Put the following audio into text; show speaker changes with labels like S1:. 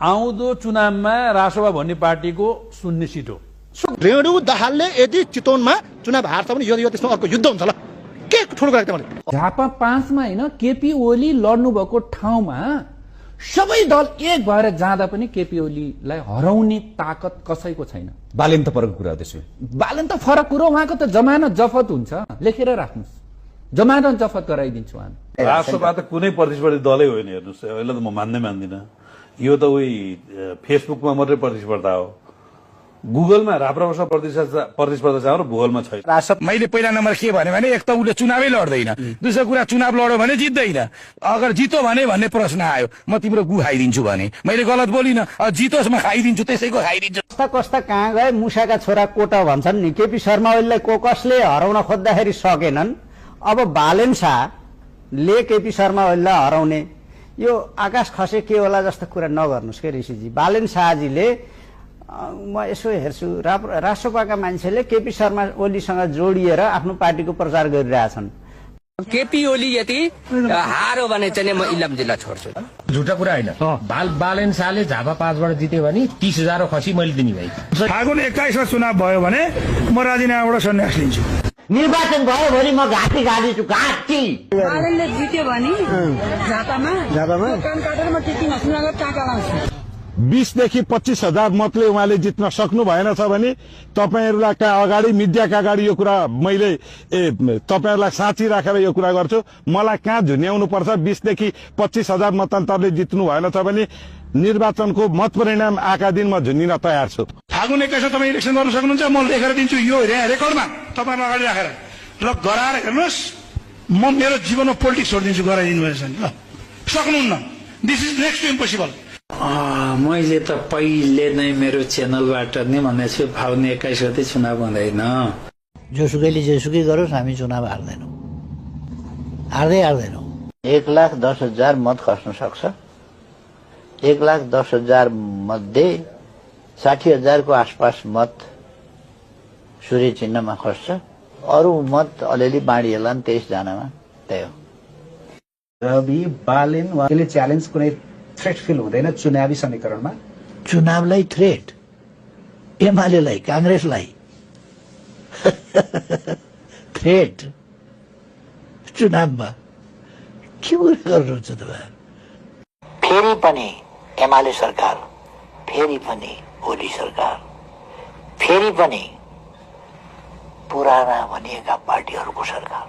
S1: आउँदो चुनावमा रासपा भन्ने पार्टीको 0 सिट हो।
S2: रेणु दाहालले यदि चितवनमा चुनाव हार्छ भने यो त्यसमा अर्को युद्ध हुन्छ ल। के ठुलो कुरा मैले
S3: झापा 5 मा हैन केपी ओली लड्नु भएको ठाउँमा सबै दल एक भएर जाँदा पनि केपी ओलीलाई हराउने ताकत कसैको छैन।
S4: बालेन त फरक कुरा त्यसो।
S3: बालेन त फरक कुरो, उहाँको त जमानत जफत हुन्छ, लेखेर राख्नुस्, जमानत जफत गराइदिन्छु उहाँ।
S1: रासपा त कुनै प्रतिस्पर्धी दलै होइन, हेर्नुस् अहिले त म मान्दिनँ। यो त उही फेसबुकमा मात्रै प्रतिस्पर्धा हो। गुगलमा राप्रपासँग प्रतिस्पर्धा छ र भूगोलमा छैन।
S5: मैले पहिला नम्बर के भने एक त उसले चुनावै लड्दैन, दोस्रो कुरा चुनाव लड्यो भने जित्दैन, अगर जितो भने भन्ने प्रश्न आयो म तिम्रो गु खाइदिन्छु भने मैले गलत बोलिनँ, जितोस् म खाइदिन्छु, त्यसैको खाइदिन्छु।
S6: कस्ता कस्ता कहाँ गए मुसाका छोरा कोटा भन्छन् नि। केपी शर्मा ओलीलाई कसले हराउन खोज्दाखेरि सकेनन्, अब बालेन शाहले केपी शर्मा ओलीलाई हराउने यो आकाश खसे के होला जस्तो कुरा नगर्नुहोस् के ऋषिजी। बालेन शाहजीले म यसो हेर्छु राष्ट्रपाका मान्छेले केपी शर्मा ओलीसँग जोडिएर आफ्नो पार्टीको प्रचार गरिरहेछन्।
S7: केपी ओली यदि हारो भने चाहिँ म इलाम जिल्ला छोड्छु।
S8: झुटा कुरा होइन। बालेन शाहले झापा 5 बाट जित्यो भने 30,000 खसी मैले दिने भाइ।
S5: फागुन 21 मा चुनाव भयो भने म राजीनामाबाट सन्यास लिन्छु।
S6: निर्वाचन भयो भने म घाँटी गाडिन्छु, घाँटी।
S9: बालेनले जित्यो भने झापामा काम काटेर म टिटी नसुनागर टाका लाउँछु।
S5: 20 देखि 25,000 मतले उहाँले जित्न सक्नु भएन छ भने तपाईहरुलाई अगाडि मिडियाका अगाडि यो कुरा मैले तपाईहरुलाई साँची राखेर यो कुरा गर्छु। मलाई कहाँ झुन्याउनु पर्छ। 20 देखि 25,000 मतान्तरले जित्नु भएन छ भने निर्वाचनको मत परिणाम आका दिन म झुन्निन तयार छु। फागुन 21 मा तपाई इलेक्सन गर्न सक्नुहुन्छ, म लेखेर दिन्छु यो रेकर्डमा तपाईहरु अगाडि राखेर। ल गराएर हेर्नुस्, म मेरो जीवनमा पोलिटिक्स छोड्दिन्छु गराइदिनु भएछ नि। ल सक्नुहुन्न। This is next to impossible.
S10: मैले त पहिले नै मेरो च्यानलबाट नै भनेको छु फागुन 21 गते चुनाव हुँदैन।
S6: जोसुकैले जेसुकै गरोस् हामी चुनाव हार्दैनौँ, हार्दैनौँ। 1,10,000 मत खस्न सक्छ। 1,10,000 मध्ये 60,000 को आसपास मत सूर्य चिन्हमा खस्छ, अरू मत अलिअलि बाँडिएला नि 23 जनामा। त्यही हो।
S4: रवि बालेन उहाँले च्यालेन्ज कुनै थ्रेट फिल हुँदैन चुनावी समीकरणमा।
S6: चुनावलाई थ्रेट, एमालेलाई, कांग्रेसलाई थ्रेट चुनावमा के गर्नुहुन्छ तपाईहरु? फेरि पनि एमाले सरकार, फेरि पनि ओली सरकार, फेरि पनि पुराना भनिएका पार्टीहरूको सरकार।